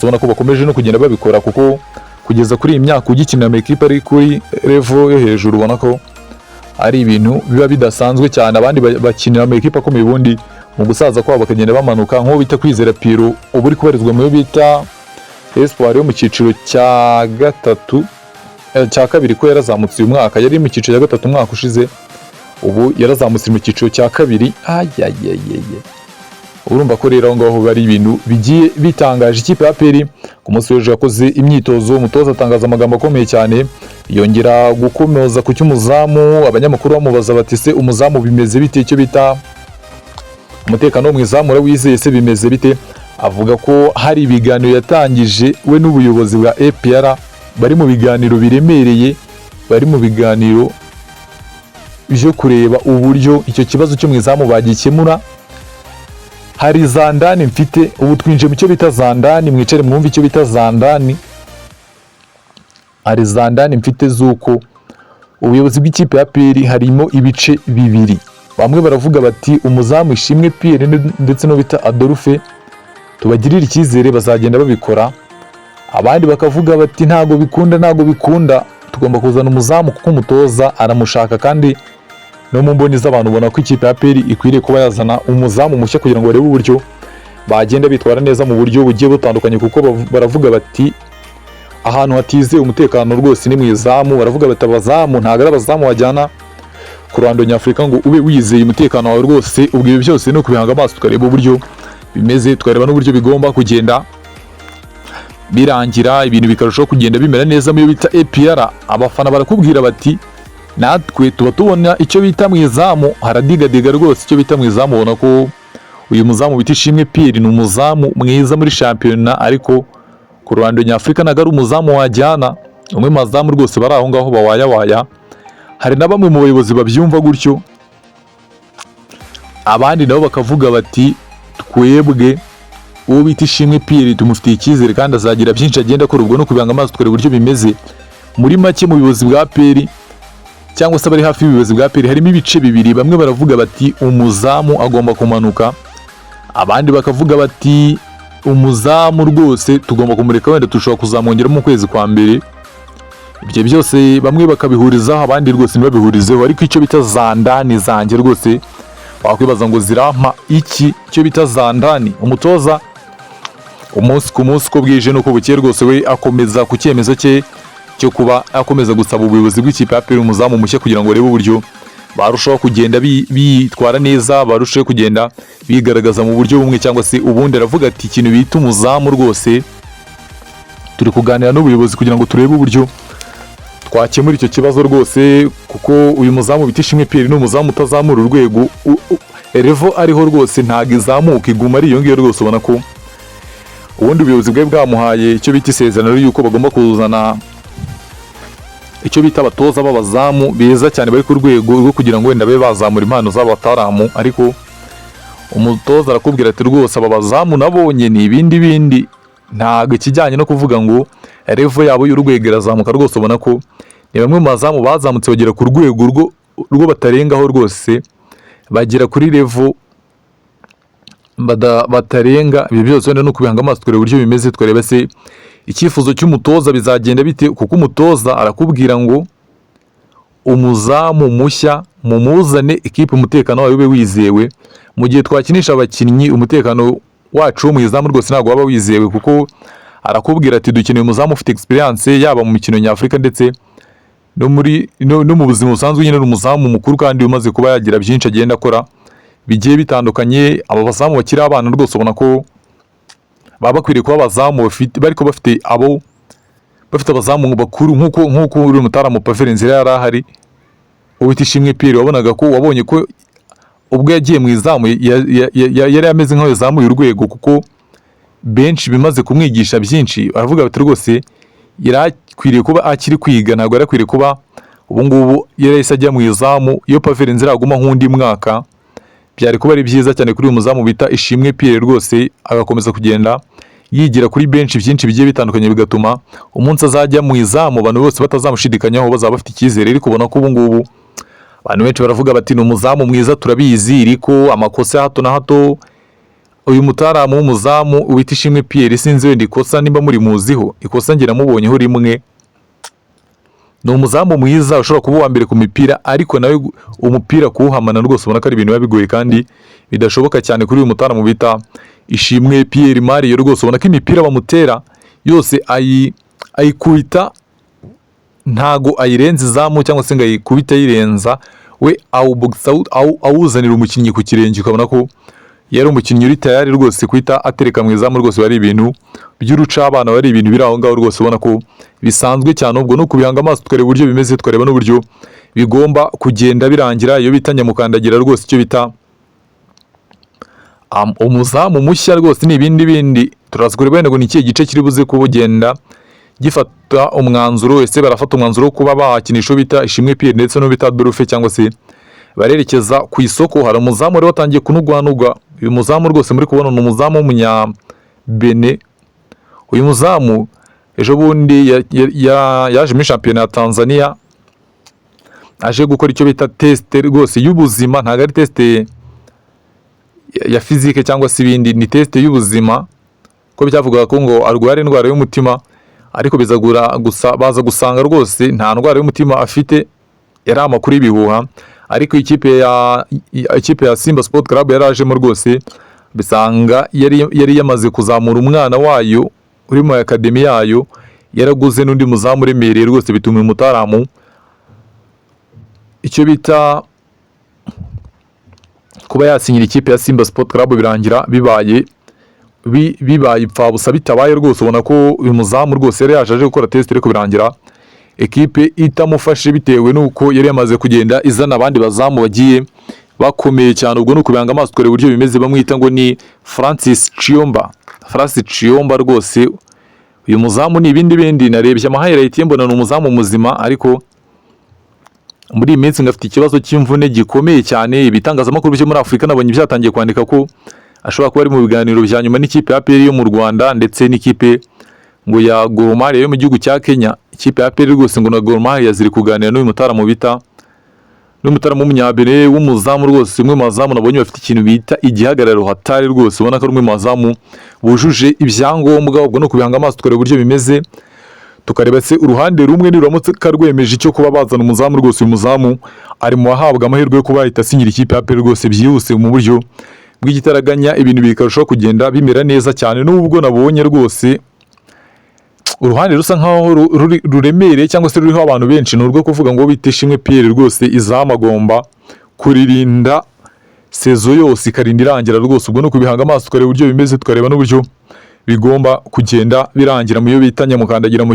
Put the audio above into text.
Ubona ko bakomeje no kugenda babikora, kuko kugeza kuri iyi myaka ugikinira amakipe ari kuri level yo hejuru, ubona ko ari ibintu biba bidasanzwe cyane. Abandi bakinira amakipe akomeye, ubundi mu gusaza kwabo bakagenda bamanuka, nk'uwo bita Kwizera Pierrot ubu uri kubarizwa mu yo bita Espoir yo mu cyiciro cya gatatu, cya kabiri, ko yarazamutse uyu mwaka. Yari mu cyiciro cya gatatu umwaka ushize, ubu yarazamutse mu cyiciro cya kabiri. Ayayayaya, urumva ko rero aho ngaho bari ibintu bigiye bitangaje. Ikipe ya APR ku munsi w'ejo yakoze imyitozo, umutoza atangaza amagambo akomeye cyane, yongera gukomoza ku cy'umuzamu. Abanyamakuru bamubaza bati: "Se umuzamu bimeze bite? Icyo bita umutekano wo mu izamu urawizeye se, bimeze bite?" Avuga ko hari ibiganiro yatangije we n'ubuyobozi bwa APR, bari mu biganiro biremereye, bari mu biganiro byo kureba uburyo icyo kibazo cyo mu izamu bagikemura. Hari za ndani mfite, ubu twinjiye mu cyo bita za ndani, mwicare mwumve icyo bita za ndani. Hari za ndani mfite z'uko ubuyobozi bw'ikipe ya APR harimo ibice bibiri. Bamwe baravuga bati: "Umuzamu Ishimwe Pierre ndetse n'uwo bita Adolphe tubagirire icyizere, bazagenda babikora." Abandi bakavuga bati: "Ntago bikunda, ntago bikunda, tugomba kuzana umuzamu kuko umutoza aramushaka." Kandi no mu mboni z'abantu ubona ko ikipe ya APR ikwiriye kuba yazana umuzamu mushya kugira ngo barebe uburyo bagenda bitwara neza mu buryo bugiye butandukanye, kuko baravuga bati ahantu hatizewe umutekano rwose ni mu izamu. Baravuga bati abazamu ntabwo ari abazamu wajyana ku ruhando nyafurika ngo ube wizeye umutekano wawe rwose. Ubwo ibi byose ni ukubihanga amaso, tukareba uburyo bimeze, tukareba n'uburyo bigomba kugenda birangira, ibintu bikarushaho kugenda bimera neza mu yo bita APR. Abafana barakubwira bati: "Natwe tuba tubona icyo bita mu izamu haradigadiga rwose." Icyo bita mu izamu, ubona ko uyu muzamu bita Ishimwe Pierre ni umuzamu mwiza muri shampiyona, ariko ku ruhando nyafurika ntabwo ari umuzamu wajyana, umwe mu bazamu rwose bari aho ngaho bawayawaya. Hari na bamwe mu bayobozi babyumva gutyo, abandi nabo bakavuga bati: "Twebwe uwo bita Ishimwe Pierre tumufitiye icyizere kandi azagira byinshi agenda akora." Ubwo no kubihanga amaso, tukareba uburyo bimeze. Muri make, mu buyobozi bwa APR cyangwa se abari hafi y'ubuyobozi bwa APR harimo ibice bibiri. Bamwe baravuga bati umuzamu agomba kumanuka, abandi bakavuga bati umuzamu rwose tugomba kumureka, wenda dushobora kuzamwongeramo mu kwezi kwa mbere. Ibyo byose bamwe bakabihurizaho, abandi rwose ntibabihurizeho. Ariko icyo bita za ndani zanjye rwose, wakwibaza ngo zirampa iki? Icyo bita za ndani, umutoza umunsi ku munsi, uko bwije n'uko bukeye rwose, we akomeza ku cyemezo cye cyo kuba akomeza gusaba ubuyobozi bw'ikipe ya APR umuzamu mushya, kugira ngo barebe uburyo barushaho kugenda bitwara neza, barushaho kugenda bigaragaza mu buryo bumwe cyangwa se ubundi. Aravuga ati: "Ikintu bita umuzamu rwose turi kuganira n'ubuyobozi kugira ngo turebe uburyo twakemura icyo kibazo rwose, kuko uyu muzamu bita Ishimwe Pierre ni umuzamu utazamura urwego, level ariho rwose ntabwo izamuka, iguma ari iyo ngiyo rwose." Ubona ko ubundi ubuyobozi bwari bwamuhaye icyo bita isezerano yuko bagomba kuzana icyo bita abatoza b'abazamu beza cyane bari ku rwego rwo kugira ngo wenda babe bazamura impano z'abataramu, ariko umutoza arakubwira ati: "Rwose aba bazamu nabonye ni ibindi bindi, ntabwo ikijyanye no kuvuga ngo level yabo y'urwego irazamuka rwose." Ubona ko ni bamwe mu bazamu bazamutse bagera ku rwego rwo batarengaho rwose, bagera kuri level batarenga. Ibi byose wenda ni ukubihanga amaso, tukareba uburyo bimeze, tukareba se icyifuzo cy'umutoza bizagenda bite, kuko umutoza arakubwira ngo umuzamu mushya mumuzane, ikipe umutekano wayo ube wizewe. Mu gihe twakinisha abakinnyi, umutekano wacu wo mu izamu rwose ntabwo waba wizewe, kuko arakubwira ati dukeneye umuzamu ufite experience yaba mu mikino nyafurika ndetse no muri no mu buzima busanzwe. Nyine ni umuzamu mukuru kandi umaze kuba yagira byinshi agenda akora bigiye bitandukanye. Aba bazamu bakiri abana rwose ubona ko baba bakwiriye kuba abazamu bafite, bariko bafite abo bafite abazamu bakuru, nk'uko uri mutaramu Pavelh Ndzila yari ahari. Uwita Ishimwe Pierre wabonaga ko wabonye ko ubwo yagiye mu izamu yari ameze nk'aho yazamuye urwego, kuko benshi bimaze kumwigisha byinshi. Aravuga bati rwose yari akwiriye kuba akiri kwiga, ntabwo yari akwiriye kuba ubu ngubu yarahise ajya mu izamu. Iyo Pavelh Ndzila aguma nk'undi mwaka byari kuba ari byiza cyane kuri uyu muzamu bita Ishimwe Pierre rwose, agakomeza kugenda yigira kuri benshi byinshi bigiye bitandukanye, bigatuma umunsi azajya mu izamu abantu bose batazamushidikanyaho, bazaba bafite icyizere. Ariko ubona ko ubu ngubu abantu benshi baravuga bati ni umuzamu mwiza turabizi, ariko amakosa ya hato na hato. Uyu mutaramu w'umuzamu wita Ishimwe Pierre, sinzi wenda ikosa nimba muri muziho, ikosa ngira namubonyeho rimwe. Ni umuzamu mwiza ushobora kuba uwa mbere ku mipira, ariko nawe umupira kuwuhamana rwose ubona ko ari ibintu biba bigoye kandi bidashoboka cyane kuri uyu mutaramu bita Ishimwe Pierre Mario. Rwose ubona ko imipira bamutera yose ayikubita, ntago ayirenza izamu cyangwa se ngo ayikubite ayirenza, we awubogisa, awuzanira umukinnyi ku kirenge, ukabona ko yari umukinnyi uri tayari rwose guhita atereka mu izamu. Rwose bari ibintu by'urucabana, bari ibintu biri aho ngaho rwose, ubona ko bisanzwe cyane. Ubwo no kubihanga amaso tukareba uburyo bimeze, tukareba n'uburyo bigomba kugenda birangira. Iyo bita nyamukandagira rwose, icyo bita umuzamu mushya rwose ni ibindi bindi. Turaza kureba wenda ngo ni ikihe gice kiri buze kubugenda gifata umwanzuro. Ese barafata umwanzuro wo kuba bahakinisha uwo bita Ishimwe Pierre ndetse n'uwo bita Adolphe, cyangwa se barerekeza ku isoko? Hari umuzamu wari watangiye kunugwanugwa. Uyu muzamu rwose muri kubona ni umuzamu w'umunya Benin. Uyu muzamu ejo bundi yaje muri shampiyona ya Tanzania aje gukora icyo bita test rwose y'ubuzima. Ntabwo ari test ya physique cyangwa se ibindi, ni test y'ubuzima, ko byavugaga ko ngo arwara indwara y'umutima, ariko bizagura gusa baza gusanga rwose nta ndwara y'umutima afite, yari amakuru y'ibihuha. Ariko ikipe ya Simba Sport Club yarajemo rwose, bisanga yari yamaze kuzamura umwana wayo uri mu academy yayo, yaraguze n'undi muzamu uremereye rwose, bituma uyu mutaramu icyo bita kuba yasinyira ikipe ya Simba Sport Club birangira bibaye ipfabusa, bitabaye rwose. Ubona ko uyu muzamu rwose yari yaje aje gukora test, ariko birangira ekipe itamufashe bitewe n'uko yari yamaze kugenda izana abandi bazamu bagiye bakomeye cyane. Ubwo ni ukubihanga amaso tukareba uburyo bimeze. Bamwita ngo ni Francis Chiomba. Francis Chiomba rwose, uyu muzamu ni ibindi bindi. Narebye ama highlight ye, mbona ni umuzamu muzima, ariko muri iyi minsi ngafite ikibazo cy'imvune gikomeye cyane. Ibitangazamakuru byo muri Afurika nabonye byatangiye kwandika ko ashobora kuba ari mu biganiro bya nyuma n'ikipe ya APR yo mu Rwanda ndetse n'ikipe ngo ya Gor Mahia yo mu gihugu cya Kenya. Ikipe ya APR rwose ngo na Gor Mahia ziri kuganira n'uyu mutaramu bita, n'umutaramu w'umunyabene w'umuzamu rwose, umwe mu bazamu nabonye bafite ikintu bita igihagararo hatari rwose, ubona ko ari umwe mu bazamu bujuje ibyangombwa. Ubwo ni ukubihanga amaso tukareba uburyo bimeze, tukareba se uruhande rumwe niruramutse karwemeje icyo kuba bazana umuzamu rwose, uyu muzamu ari mu bahabwa amahirwe yo kuba yahita asinyira ikipe ya APR rwose byihuse mu buryo bw'igitaraganya, ibintu bikarushaho kugenda bimera neza cyane. Nubwo nabonye rwose uruhande rusa nkaho ruremereye cyangwa se ruriho abantu benshi, ni urwo kuvuga ngo bita Ishimwe Pierre rwose izamu agomba kuririnda saison yose ikarinda irangira rwose. Ubwo ni ukubihanga amaso tukareba uburyo bimeze, tukareba n'uburyo bigomba kugenda birangira mu yo bita nyamukandagira mu